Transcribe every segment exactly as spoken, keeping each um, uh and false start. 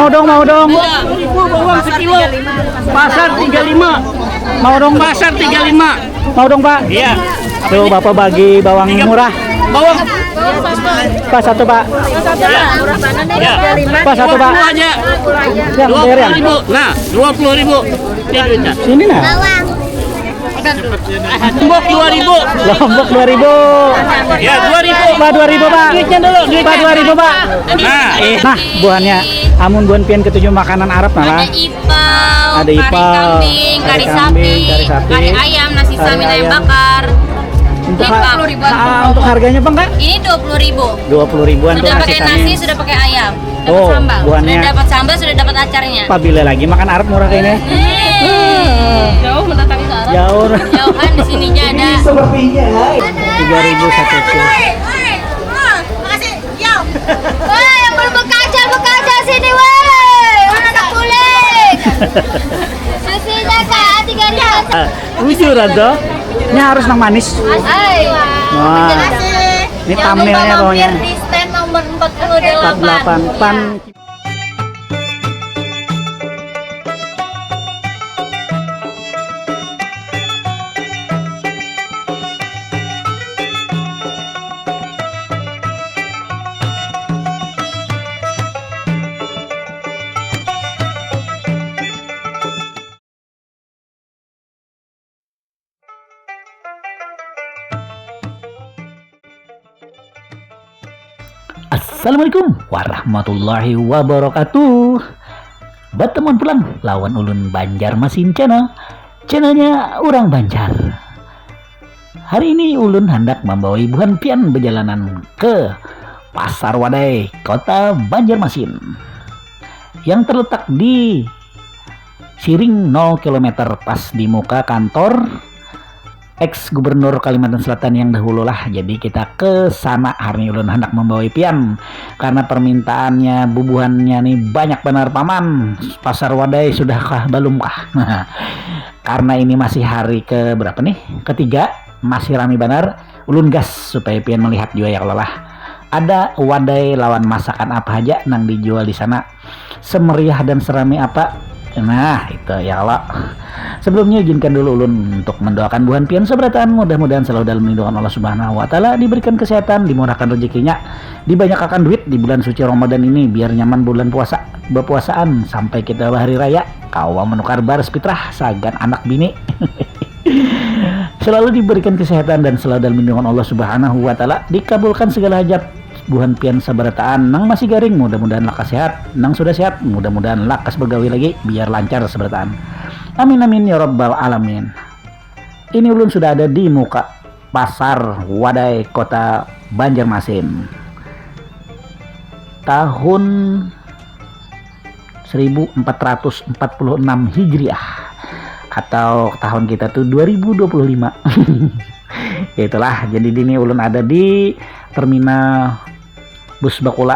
Mau dong, mau dong. Bawang sekilo. Pasar tiga lima. Mau dong, Pak. Pasar tiga lima. Mau dong, Pak. Iya. Tuh, Bapak bagi bawang murah. Bawang. Pak, satu, Pak. Ya. Pak, satu, Pak. Dua puluh aja. Yang bayar, yang. Dua puluh ribu. Nah, dua puluh ribu. Ini duitnya. Sini, nah. Lombok dua ribu. Lombok dua ribu. Ya, dua ribu. Pak, dua ribu, Pak. Duitnya dulu, duitnya. Pak, dua ribu, Pak. Nah, eh. Nah, buhannya. Amun buhan pian ketuju makanan Arab, nah lah. Ada ipal, ada kari ipal, kambing, kari kari kambing, sapi, kari sapi, kari ayam, nasi kari samin, ayam ayam. Bakar. Untuk ha- Lengkap. Ah, untuk harganya, Bang, Kak? Ini dua puluh ribu. Dua puluh ribuan tuh. Sudah nasi pakai nasi, samin. Sudah pakai ayam. Dapat oh, sambal. Buhannya. Sudah dapat sambal, sudah dapat acarnya. Apabila lagi makan Arab murah kayaknya. Hmm. Jauh mendatangi ke Arab. Jauh. Jauhan di sininya ada. Ini sepertinya. Tiga ribu satu piece. Makasih. Yo. Woi, yang belum bekaca, bekaca sini, woi. Mana tak kulit? Susinya, Kak, tiga ribu. Ah, bujur, Tante. Ini harus nang manis. Asli. Wah. Ini thumbnailnya pokoknya. Jangan lupa mampir di stand nomor empat puluh delapan. Empat puluh delapan. Pan. Assalamualaikum warahmatullahi wabarakatuh. Bertemuan pulang lawan ulun Banjarmasin Channel, channelnya orang Banjar. Hari ini ulun hendak membawa ibuhan pian berjalanan ke Pasar Wadai, Kota Banjarmasin, yang terletak di Siring nol kilometer, pas di muka kantor ex gubernur Kalimantan Selatan yang dahulu lah. Jadi kita ke sana hari ini, ulun hendak membawa pian karena permintaannya bubuhannya nih banyak benar, Paman. Pasar Wadai sudahkah, belumkah? Karena ini masih hari ke berapa nih? Ketiga, masih rame benar. Ulun gas supaya pian melihat juga ya kalau lah. Ada wadai lawan masakan apa aja nang dijual di sana. Semeriah dan serami apa? Nah, itu ya Allah. Sebelumnya izinkan dulu ulun untuk mendoakan buhan pian sabarataan, mudah-mudahan selalu dalam lindungan Allah Subhanahu wa Ta'ala, diberikan kesehatan, dimurahkan rezekinya, dibanyakakan duit di bulan suci Ramadan ini, biar nyaman bulan puasa, berpuasaan sampai kita hari raya, kawa menukar baris fitrah sagan anak bini. Selalu diberikan kesehatan dan selalu dalam lindungan Allah Subhanahu wa Ta'ala, dikabulkan segala hajat buhan pian sabarataan. Nang masih garing, mudah-mudahan lakas sehat. Nang sudah sehat, mudah-mudahan lakas begawi lagi, biar lancar sabarataan. Amin, amin, ya rabbal alamin. Ini ulun sudah ada di muka Pasar Wadai, Kota Banjarmasin. Tahun seribu empat ratus empat puluh enam Hijriah, atau tahun kita tuh dua ribu dua puluh lima. Ya itulah, jadi dini ulun ada di terminal bus Bakula.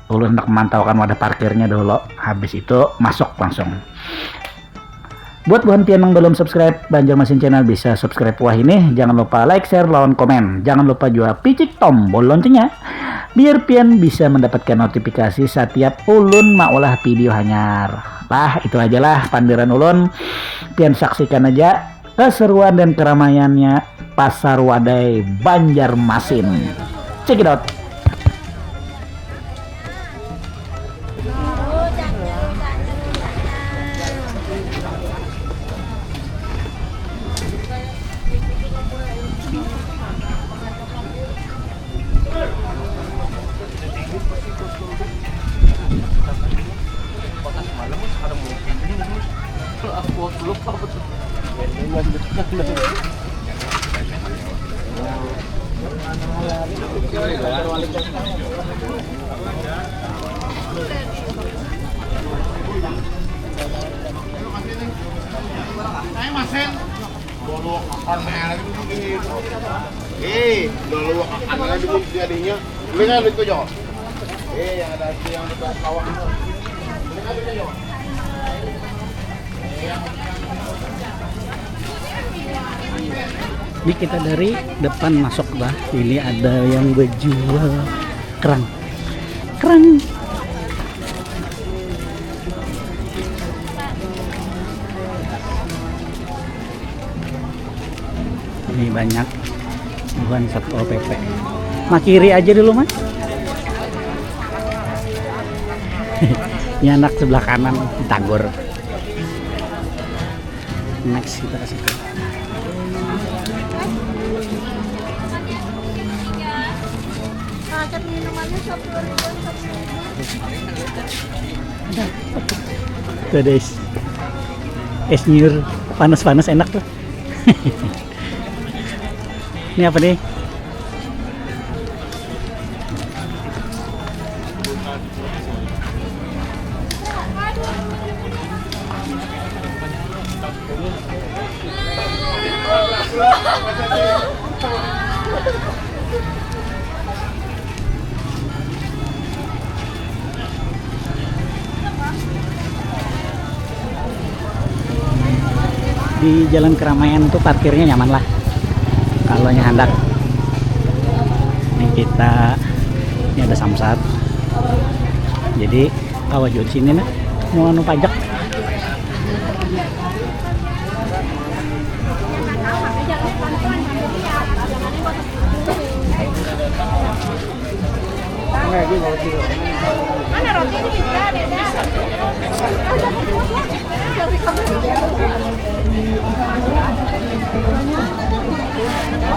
Ulun hendak memantaukan wadah parkirnya dulu, habis itu masuk langsung. Buat buhan pian yang belum subscribe Banjarmasin Channel, bisa subscribe wah ini. Jangan lupa like, share, lawan komen. Jangan lupa juga picik tombol loncengnya, biar pian bisa mendapatkan notifikasi setiap ulun maulah video hanyar. Lah, itu aja lah pandiran ulun. Pian saksikan aja keseruan dan keramaiannya Pasar Wadai Banjarmasin. Check it out. Eh, dulu akan lagi jadinya. Beli kan itu, Jo? Eh, yang ada itu yang dekat sawah. Beli kan itu, Jo? Ini kita dari depan masuk, bah. Ini ada yang berjual kerang. Kerang. Ini banyak buhan Satpol P P. Makiri aja dulu, Mas. Ini anak sebelah kanan ditagor. Next kita ke situ. Paket minumannya sepuluh ribuan, sepuluh ribu. Tuh, guys. Es nyur panas-panas enak tuh. Ini apa nih? Di jalan keramaian tuh parkirnya nyaman lah kalau nya handak. Ini kita, ini ada samsat. Jadi kawa jua di sini nah, mau anu pajak.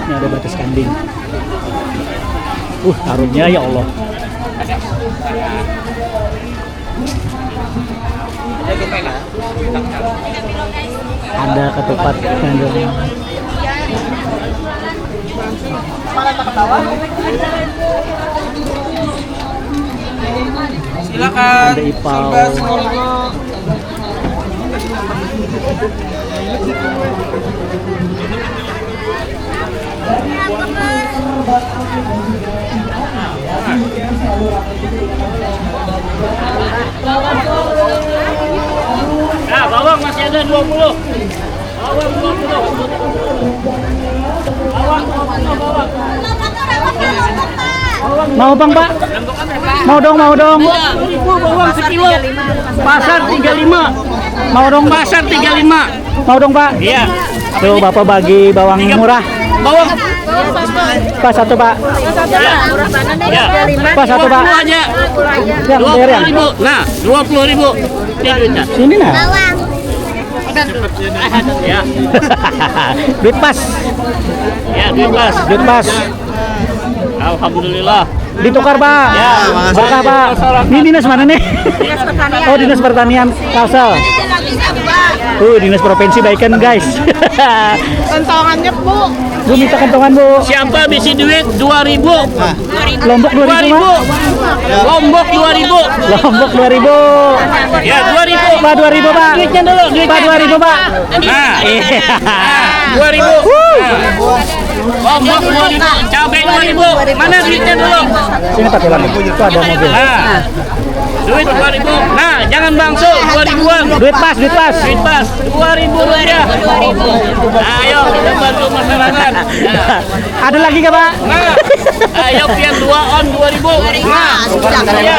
Ini ada batis kambing. Uh, tarutnya ya Allah. Ada ketupat, ada. Silakan. Ada ipau. Sampai sepuluh ribu. Nah, bawang masih ada dua puluh. Bawang dua puluh. Bawang dua puluh, bawang. Mau, Bang, Pak? Mau dong, mau dong. Bawang sekilo. Pasar tiga lima. Mau dong, Pak. Pasar tiga lima. Mau dong, Pak? Iya. Tuh, Bapak bagi bawang murah. Bawang. Pak, satu, Pak. Ya. Pak, satu, Pak. Dua puluh aja. Yang bayar, yang. Dua puluh ribu. Nah, dua puluh ribu. Ini duitnya. Sini, nah. Bawang. Ya. Duit pas. Ya, duit pas. Duit pas. Alhamdulillah. Ditukar, Pak. Ya, makasih. Berkah, Pak. Ini dinas mana nih? Dinas Pertanian. Oh, Dinas Pertanian Kalsel. Uh, Dinas Provinsi baikan, guys. Kentongannya, Bu. Bu, minta kentongan, Bu. Siapa bisi duit dua ribu? Lombok dua ribu, Pak. Lombok dua ribu. Lombok dua ribu. Ya, dua ribu. Pak, dua ribu, Pak. Duitnya dulu, duitnya. Pak, dua ribu, Pak. Nah, iya. Dua ribu. Lombok dua ribu, cabai dua ribu. Mana duitnya dulu? Sini, Pak, tulang. Itu ada mobil. Nah, duit dua ribu. Nah, jangan bangsu, dua ribuan. Duit pas, duit pas. Duit pas, dua ribu rupiah. Ayo, kita bantu masyarakat. Ya. Ada lagi nggak, Pak? Nah, ayo, pian dua on dua ribu. Nah, iya, iya.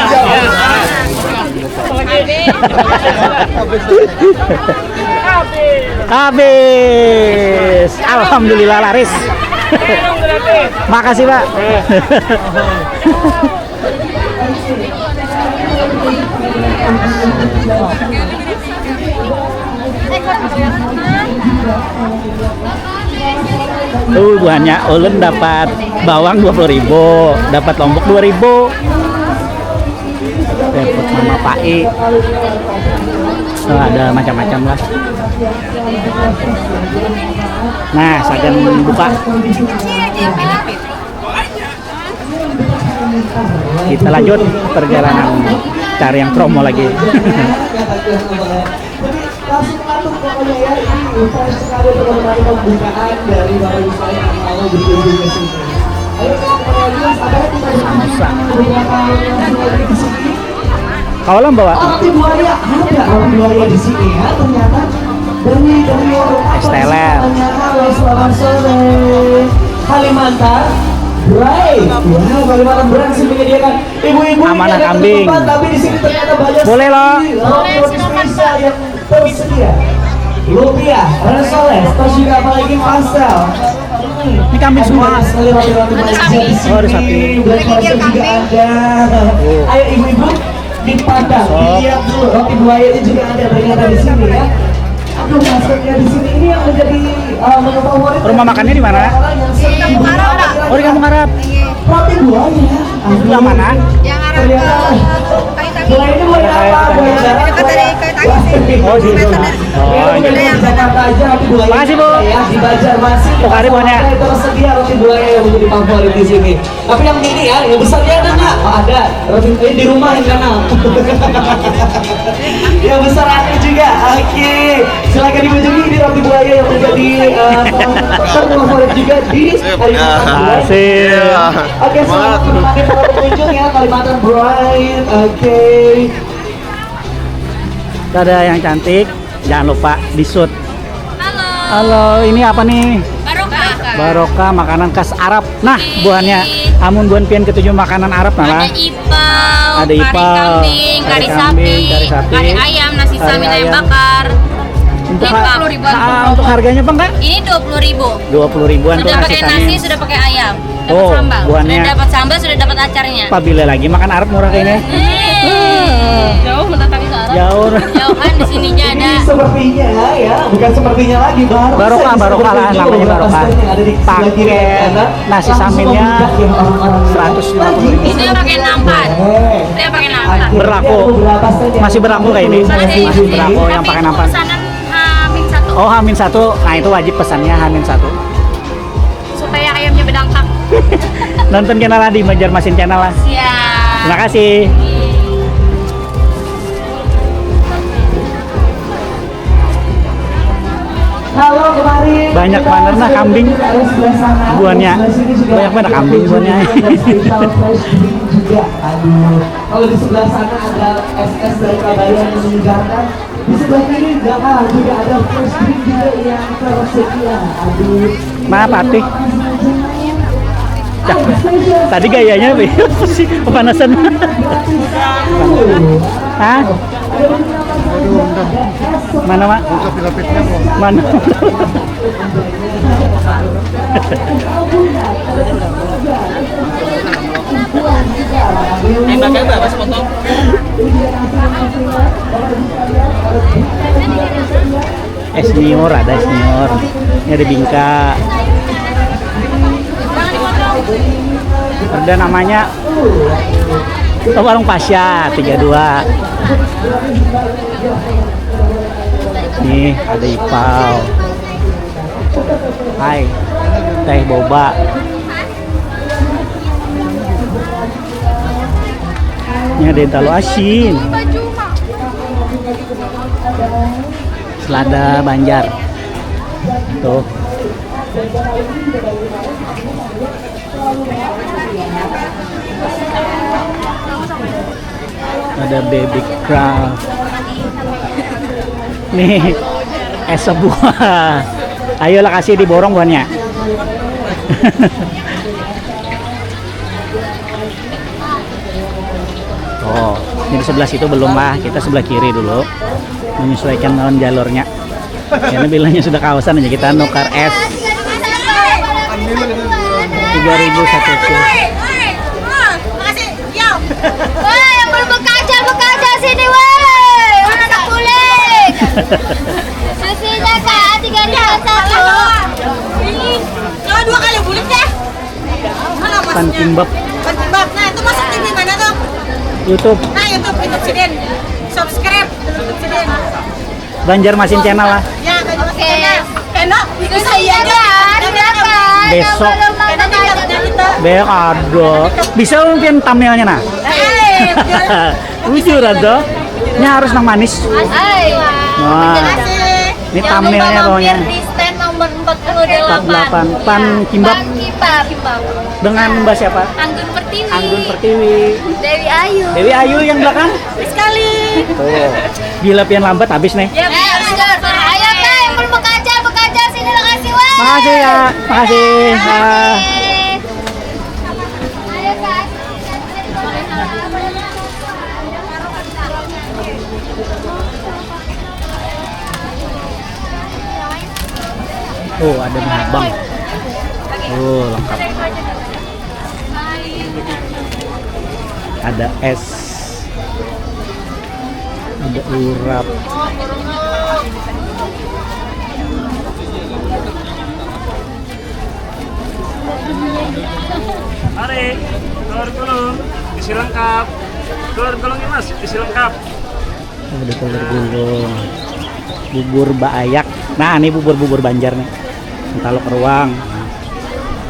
Habis. Alhamdulillah laris. Makasih, Pak. Tuh, buhannya ulun dapat bawang dua puluh ribu, dapat lombok dua ribu. Repot sama Pai. Oh, ada macam-macam lah. Nah, sagan buka. Kita lanjut perjalanan cari yang promo lagi. Langsung masuk pokoknya ya, ini fresh sekali untuk menemani pembukaan dari Bapak Ibu saya yang mau berkunjung ke sini. Ayo, kita lanjut, apa yang kita Sambusa. Kawalam bawa. Roti buaya ada, roti buaya di sini ya, ternyata dari dari Es teler. Selamat sore. Kalimantan, Bray. Wah, Kalimantan Bray sih menyediakan. Ibu-ibu ini Amanah ada kambing. Tempat, tapi di sini ternyata banyak. Boleh, loh. Sekali roti-roti spesial yang tersedia. Lumpia, risoles, terus juga apa lagi, pastel. Hmm, ini kambing semua. Banyak sekali roti-roti manis di sini. Oh, ada sapi. Black forest juga ada. Oh. Ayo ibu-ibu, di Padang, dilihat dulu roti buaya ini juga ada ternyata di sini ya. Aduh, masuknya di sini ini yang menjadi eh, menu favorit. Rumah makannya di mana? Orang yang sering Oh, di Kampung Arab. Roti buaya. Sebelah mana? Yang arah ke Kayu Tangis. Buaya ini buaya apa? Buaya darat, buaya. Oh, di situ. Oh, iya. Di Jakarta aja roti buaya. Makasih, Bu. Ya, di Banjarmasin. Tersedia roti buaya yang menjadi favorit di sini. Tapi yang mini ya, yang besarnya ada nggak? Oh, ada. Roti, eh, di rumah yang sana. Yang besar ada juga. Oke. Silakan dikunjungi, ini roti buaya yang menjadi eh, salah satu favorit juga di Kalimantan Bright. Asik. Oke, selamat menikmati para pengunjung ya, Kalimantan Bright. Oke. Dadah yang cantik, jangan lupa di-shoot. Halo. Halo, ini apa nih? Barokah. Barokah, makanan khas Arab. Nah, buhannya, amun buhan pian ketuju makanan Arab, nah lah. Ada ipau, ada kari ipau, kambing, kari kari kambing, sapi, kari sapi, kari ayam, nasi kari samin, ayam ayam. Bakar. Untuk ha- Lengkap. Ah, untuk harganya, Bang, Kak? Ini dua puluh ribu. Dua puluh ribuan tuh. Sudah nasi pakai samin. Nasi, sudah pakai ayam. Dapat Oh, sambal. Buhannya. Sudah dapat sambal, sudah dapat acarnya. Pabila lagi makan Arab murah kayak ini. Hmm. Jauh mendatangi ke Arab. Jauh. Jauhan di sininya ada. Ini sepertinya ya, bukan sepertinya lagi, baru Barokah, saja barokah lah, seperti namanya itu barokah. Yang ada di sebelah kiri dan kanan. Pakai nasi saminnya seratus lima puluh ribu. Ini yang pakai nampan. Itu yang pakai nampan. Berlaku. Masih berlaku kayak ini. Masih, masih berlaku yang pakai nampan. Tapi pesanan Hamin satu. Oh, Hamin satu. Nah, itu wajib pesannya Hamin satu. Supaya ayamnya bedangkak. Nonton channel lah di Banjarmasin Channel lah. Siap. Terima kasih. Halo, kemarin banyak banget nah kambing buannya. Banyak banget kambing buannya. Special fresh drink juga. Aduh, kalau di sebelah sana ada es es dari Kabayan yang menyegarkan. Di sebelah kiri belakang juga ada fresh drink juga yang tersedia. Aduh. Mana patih? Tadi gayanya apa ya? Apa sih? Kepanasan. Hah? Mana, Mak? Mana? Es nyiur, ada es nyiur. Ini ada bingka. Ada namanya, oh, warung Pasya tiga dua. Nih, ada ipau. Hai. Teh boba. Ini ada yang talu asin. Selada Banjar. Tuh. Ada baby craft. Nih, es sebuah. Ayolah, kasih diborong buahnya. Oh, ini di sebelah situ belum lah. Kita sebelah kiri dulu. Menyesuaikan lawan jalurnya. Karena bilanya sudah kawasan aja kita nukar es. Tiga ribu satu. Woi, yang belum bekajal, bekajal sini, woi. Mana tak kulit? Susinya, Kak, tiga ribu satu. Ini, coba dua kali bulik deh. Mana, Mas? Pan kimbap. Pan kimbap. Nah, itu masuk di mana tuh? YouTube. Nah, YouTube, YouTube sidin. Subscribe YouTube sidin. Banjarmasin Channel lah. Ya, Banjarmasin Channel. Kena, bisa iya aja. Besok. Besok ada. Bisa mungkin thumbnailnya nah. Jujur aja. Ini harus nang manis. Nah. Ini thumbnailnya pokoknya. Di stand nomor empat puluh delapan. Empat puluh delapan. Pan kimbap. Pan kimbap. Dengan Mbak siapa? Anggun Pertiwi. Anggun Pertiwi. Dewi Ayu. Dewi Ayu yang belakang? Sekali. Tuh. Bila pian lambat habis nih. Ya, ayo, Kak, yang belum bekajal, bekajal sini lokasi, weh. Makasih ya. Makasih. Ah. Ayo, Kak. Oh, ada mie habang. Oh, lengkap. Ada es. Ada urap. Mari, telur gulung, isi lengkap. Telur gulung, Mas, isi lengkap. Ada telur gulung. Bubur baayak. Nah, ini bubur-bubur Banjar nih. Taluk ruang.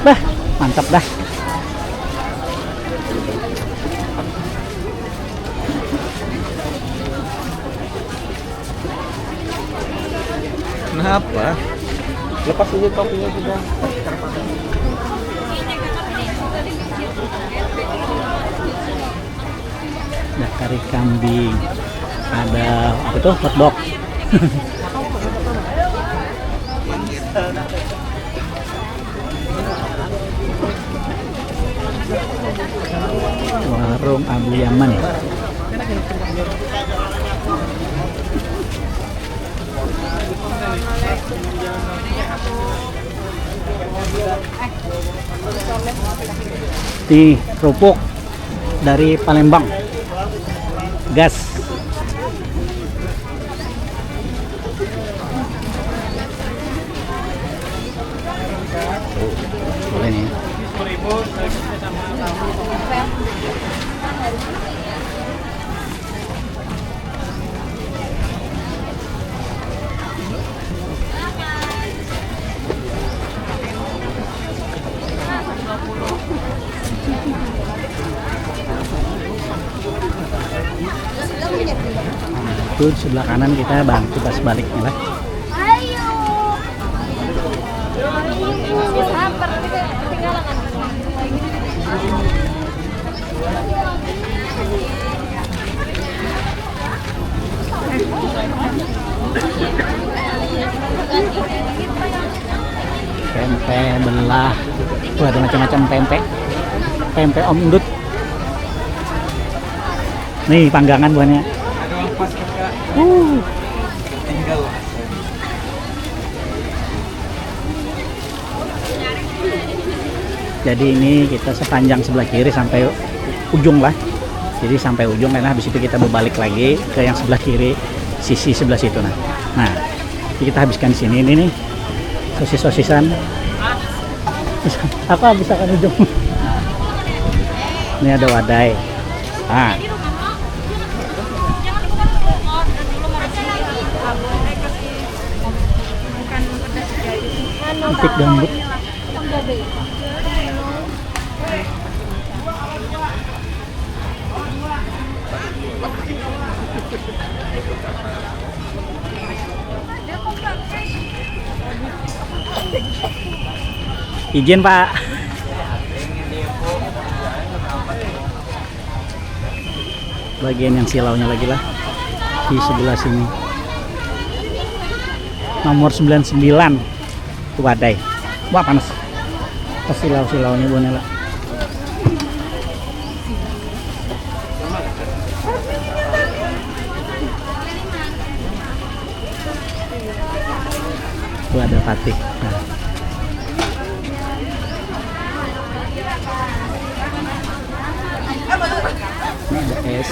Bah, mantap dah. Kenapa? Lepas dulu topinya sudah. Ada kari kambing. Ada apa tuh? Hotdog. Warung Abu Yaman. Di kerupuk dari Palembang. Gas. Boleh nih. Nah, itu sebelah kanan kita bantu pas baliknya lah. Tempe belah. Wah, ada macam-macam tempe. Tempe Om Dut. Nih panggangan buahnya. Aduh, pas kakak. Uh. Tinggal. Jadi ini kita sepanjang sebelah kiri sampai ujung lah. Jadi sampai ujung, karena habis itu kita berbalik lagi ke yang sebelah kiri, sisi sebelah situ. Nah, nah, kita habiskan di sini. Ini nih, sosis-sosisan. Aku habis akan ujung. Ini ada wadai. Ah. Itik gambut. Izin, Pak. Bagian yang silaunya lagi lah, di sebelah sini. Nomor sembilan sembilan. Wadai. Wah, panas. Kasilau-silaunya buahnya lah. Tuh ada patih. Nah. Ini ada es.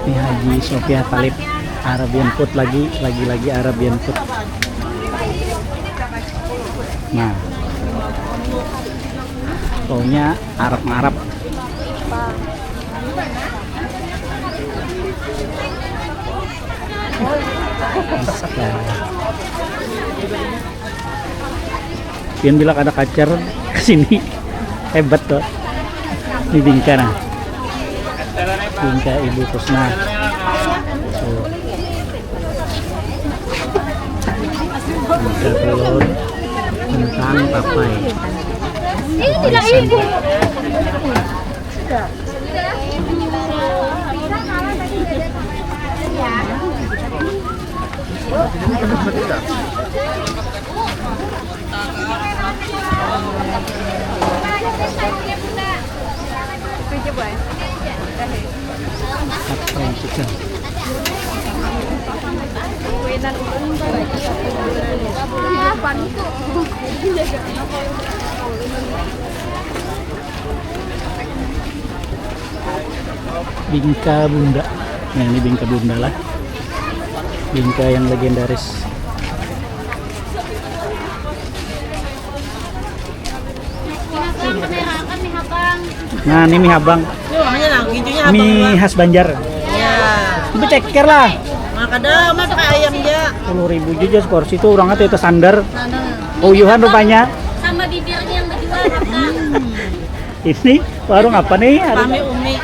Ini Haji Sofia Talib, Arabian Food lagi, lagi-lagi Arabian Food. Nah, pokoknya Arab-Arab. Pian bila kada kacar ke sini, hebat tuh. Ini bingka nah. Bingka Ibu Kusna. Tuh. Bingka telur, kentang, papai. Papai santan. Fried chicken. Bingka Bunda. Nah, ini Bingka Bunda lah. Bingka yang legendaris. Nah, ini mie habang. Mie khas Banjar. Ya. Itu ceker lah. Nah, kada, mah pakai ayam ja. Sepuluh ribu juga seporsi itu, orangnya tuh tersandar. Uyuhan rupanya. Sama bibirnya yang berdua, Kakak. Ini warung apa nih? Pahmi Umi.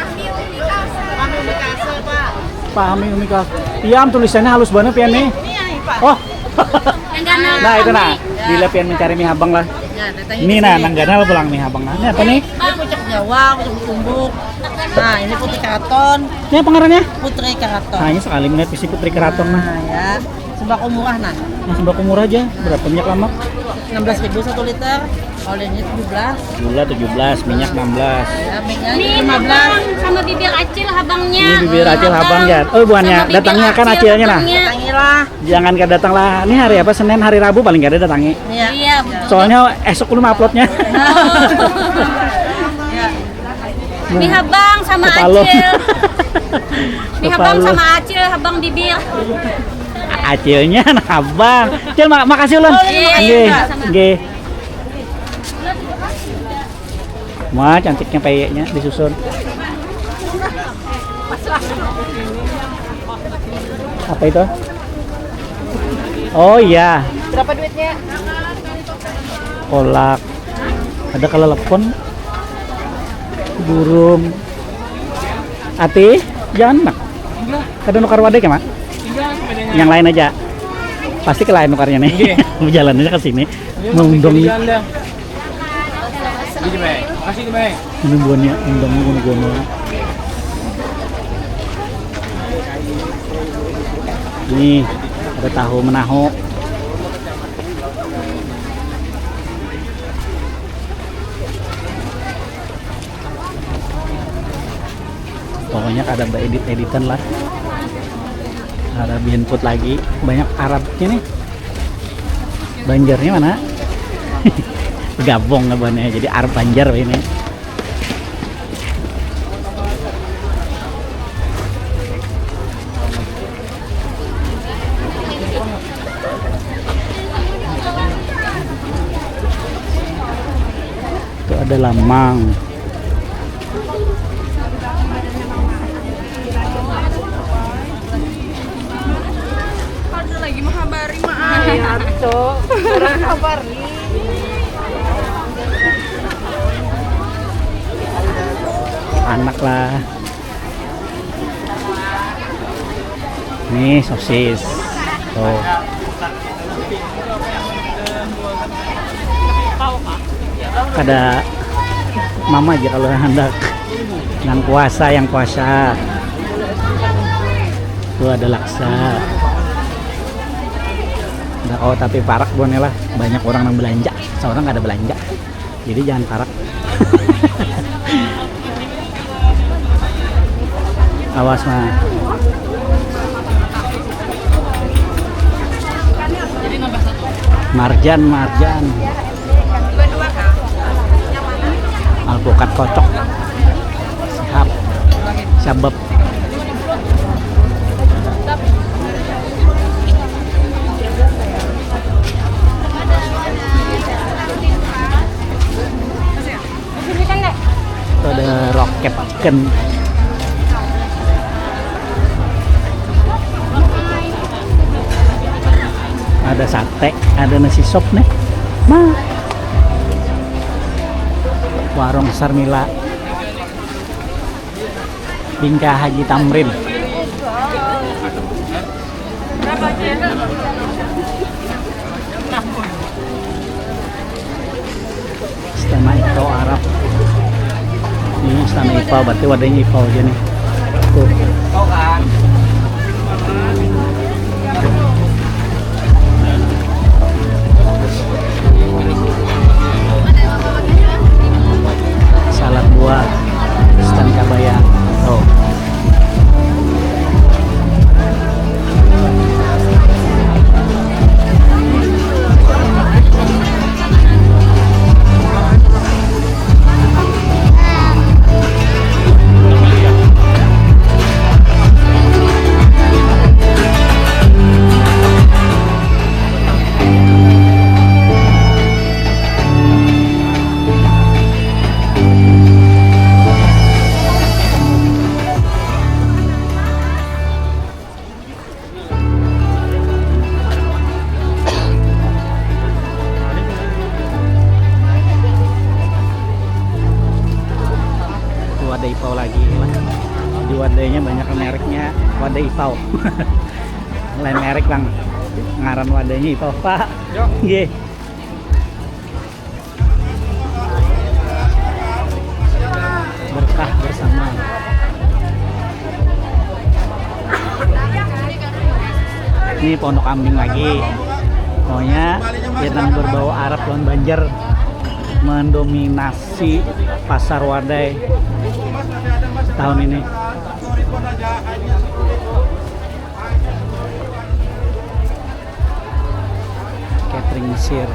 Pahmi Umi Kasar, Pak. Pahmi Umi Kasar. Iya, am, tulisannya halus banget ya nih. Ini ya, Pak. Oh. Nah, itu nah. Bila pian mencari mie habang lah. Ya, datang ini nah, nang ganal pulang mie habang nah. Ini apa nih? Ini pucuk Jawa, pucuk tumbuk. Nah, ini putri keraton. Ini apa ngarannya? Putri keraton. Nah, ini sekali melihat bisi putri keraton nah. Nah, ya. Sembako murah nah. Nah, sembako murah aja. Berapa minyak lamak? Enam belas ribu satu liter. Olehnya tujuh belas. Gula tujuh belas, minyak enam belas. Ya, minyak lima belas. Bang, sama bibir acil habangnya. Ini bibir acil habang ya. Oh, bukannya sama bibir datangnya kan acil acilnya nah. Habangnya. Datangilah. Jangan kada datang lah. Ini hari apa? Senin, hari Rabu paling kada datangi. Iya. Iya, betul. Soalnya esok belum uploadnya. Oh. Iya. Mie habang sama acil. Mie habang sama acil, habang bibir. Acilnya nah habang. Cil, ma- makasih ulun. Oh, iya, iya, iya. Nggih, sama-sama. Nggih. Wah, cantiknya peyeknya disusun. Apa itu? Oh iya. Berapa duitnya? Kolak. Ada kalelepon. Burung. Ati, jangan nak. Kada nukar wadah ya, Mak? Yang lain aja. Pasti ke lain nukarnya nih. Iya. Jalan aja ke sini. Iya, mengundang. Ini buahnya undang guna-guna. Nih, ada tahu menahu. Pokoknya kada beedit-editan lah. Ada bikin food lagi, banyak Arabnya nih. Banjarnya mana? Gabung lah buhannya, jadi Arab Banjar ini. Itu ada lamang. Ada lagi menghabari, Mak. Iya, Cok. Kurang kabar nih. Anak lah. Nih, sosis. Tuh. Kada mama aja kalau yang hendak. Yang kuasa, yang kuasa. Tuh ada laksa. Nggak, oh, tapi parak buhannya lah. Banyak orang yang belanja. Seorang kada belanja. Jadi jangan parak. Awas, Mak. Marjan, marjan. Alpukat kocok. Sihap. Sabab. Itu ada roket ikan. Ada sate, ada nasi sop nih. Nah. Warung Sarmila. Bingka Haji Tamrin. Istana Ipau Arab. Ini istana Ipau, berarti wadahnya Ipau aja nih. Tuh. Salad buah, stan kabaya. Tuh. Di wadahnya banyak mereknya, wadah Ipau. Lain merek, Bang. Ngaran wadahnya Ipau, Pak. Yo. Nggih. Berkah bersama. Ini pondok kambing lagi. Pokoknya kita berbau Arab lawan Banjar mendominasi pasar Wadai tahun ini. Catering Mesir.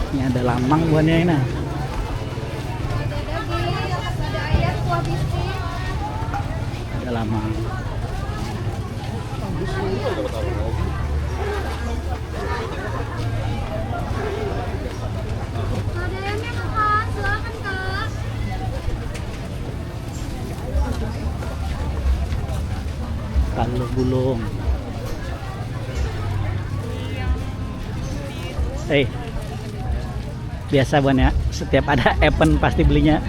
Ini ada lamang buahnya ini. Ada lamang. Ada ayamnya, Kak. Silakan, Kak. Talu gulung. Eh, biasa buhan ya, setiap ada event pasti belinya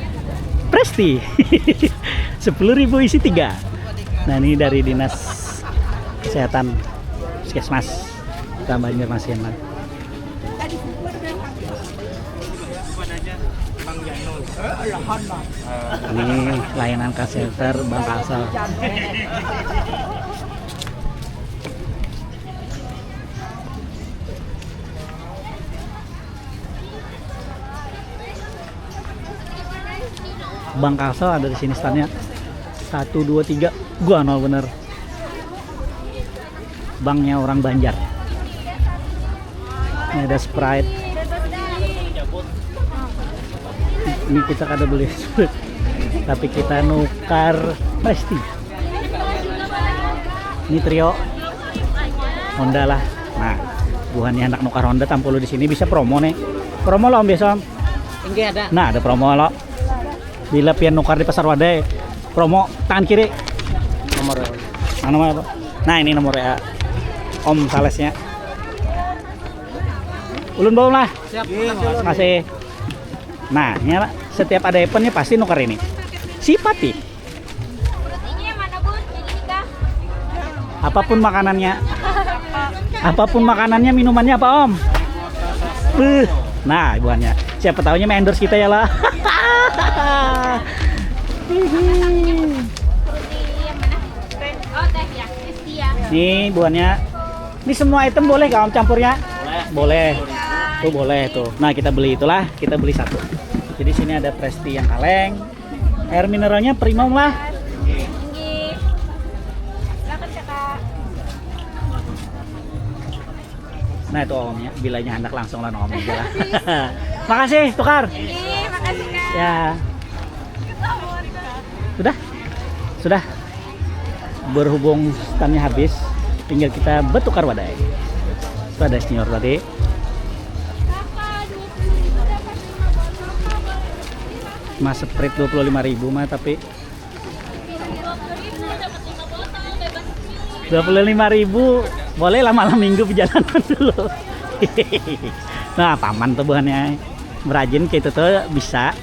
Presti. Sepuluh ribu isi tiga. Nah, ini dari Dinas Kesehatan, Puskesmas Kota Banjarmasin lah. Ini layanan call center Bank Kalsel. Bank Kalsel ada di sini standnya. Satu, dua, tiga. Gua nol bener. Banknya orang Banjar. Ini ada Sprite. Ini kita kada beli Sprite, tapi kita nukar Presti. Ini Trio Honda lah. Nah, buhannya hendak nukar Honda tampulu di sini bisa promo nih. Promo lo, Om, biasa, Om? Inggih, ada. Nah, ada promo lo. Bila pian nukar di Pasar Wadai, promo tangan kiri. Nomor. Nah, nomor apa? Nah, ini nomor ya. Om Salesnya. Ulun bawa lah. Siap. Makasih. Nah, ini lah, setiap ada event nih pasti nukar ini. Sipati. Apapun makanannya. Apapun makanannya, minumannya apa, Om? Beuh. Nah, buhannya. Siapa tahunya endorse kita ya lah. Nih buhannya. Ini semua item boleh kah, Om, campurnya? Boleh. Tuh boleh tuh. Nah, kita beli itulah, kita beli satu. Jadi sini ada Presti yang kaleng. Air mineralnya prima lah. Inggih. Silakan, Kakak. Nah, itu Omnya, bilanya hendak langsung lah Om aja lah. Makasih, tukar. Inggih, makasih, Kak. Ya. Sudah? Sudah. Berhubung standnya habis, tinggal kita bertukar wadai. Itu ada senior tadi. Mas Sprite dua puluh lima ribu mah, tapi dua puluh lima ribu boleh lah malam minggu perjalanan dulu. Nah, paman tuh buhannya merajin kayak itu tuh bisa.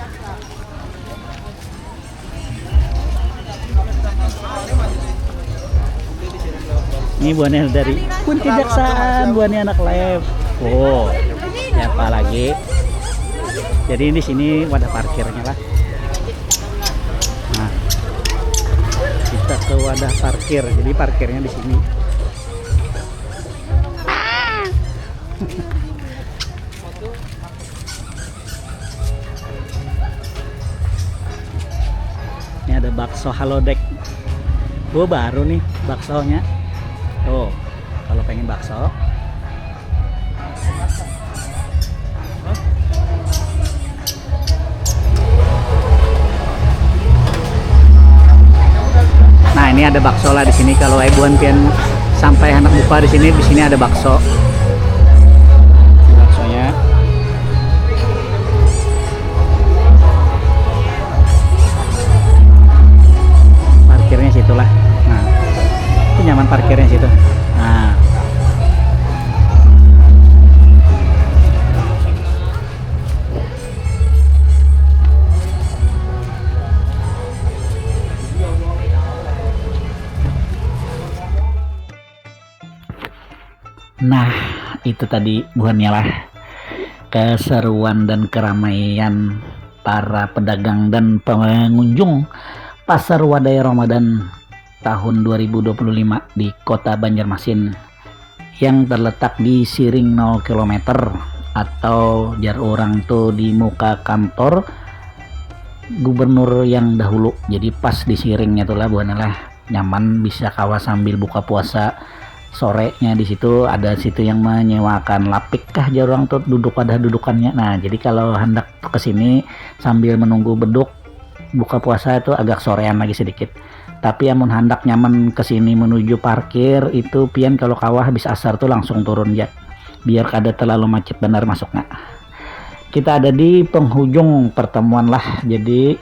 Ini buahnya dari pun kejaksaan, buahnya anak lab. Oh, ya apa lagi? Jadi di sini wadah parkirnya lah. Nah, kita ke wadah parkir. Jadi parkirnya di sini. Ini ada bakso halotek. Wah, baru nih baksonya. Tuh, kalau pengen bakso. Nah, ini ada bakso lah di sini. Kalau ibuan pian sampai anak buka di sini, di sini ada bakso. Baksonya. Parkirnya situlah. Nah, itu Cuman parkirnya situ. Nah. Nah, itu tadi buhannya lah keseruan dan keramaian para pedagang dan pengunjung Pasar Wadai Ramadan tahun dua ribu dua puluh lima di Kota Banjarmasin yang terletak di Siring nol kilometer atau jar orang tuh di muka kantor gubernur yang dahulu. Jadi pas di Siringnya tuh lah buhannya lah, nyaman, bisa kawa sambil buka puasa sorenya. Di situ ada situ yang menyewakan lapik kah jar orang tuh, duduk, ada dudukannya. Nah, jadi kalau hendak ke sini sambil menunggu beduk buka puasa itu agak sorean lagi sedikit. Tapi amun hendak nyaman ke sini menuju parkir itu, pian kalau kawa habis asar tuh langsung turun ja, biar kada terlalu macet benar masuknya. Kita ada di penghujung pertemuan lah. Jadi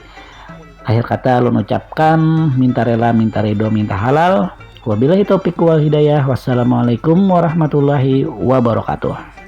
akhir kata ulun ucapkan, minta rela, minta ridho, minta halal. Wabillahi taufiq wal hidayah. Wassalamualaikum warahmatullahi wabarakatuh.